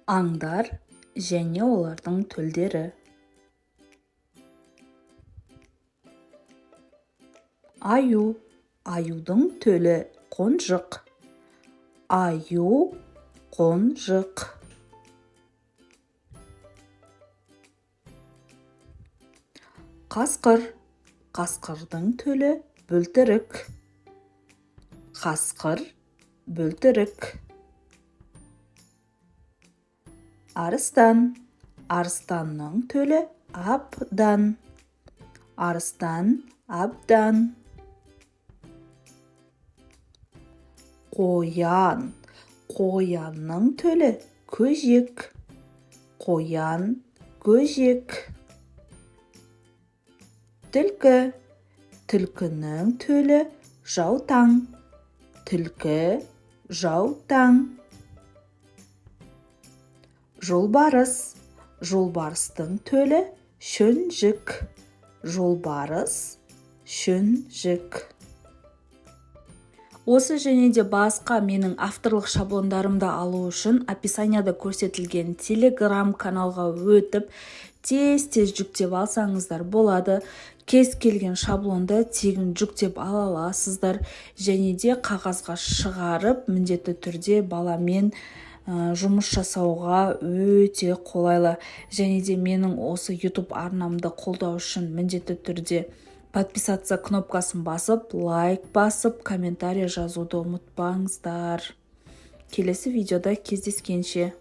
Аңдар және олардың төлдері. Аю. Аюдың төлі қонжық. Аю, қонжық. Қасқыр. Қасқырдың төлі бөлтірік. Қасқыр, бөлтірік. Арыстан. Арыстанның төлі абдан. Арыстан, абдан. Қоян. Қоянның төлі көжек. Қоян, көжек. Түлкі. Түлкінің төлі жаутаң. Түлкі, жаутаң. Жолбарыс. Жолбарыстың төлі шөнжік. Жолбарыс, шөнжік. Осы және де басқа менің авторлық шаблондарымды алу үшін описанияда көрсетілген Телеграм каналға өтіп, тез-тез жүктеп алсаңыздар болады. Кез келген шаблонды тегін жүктеп ала аласыздар және де қағазға шығарып, міндетті түрде баламен жұмыс жасауға өте қолайлы. Және де менің осы YouTube арнамды қолдау үшін міндетті түрде подписаться кнопкасын басып, лайк басып, комментарий жазуды ұмытпаңыздар. Келесі видеода кездескенше.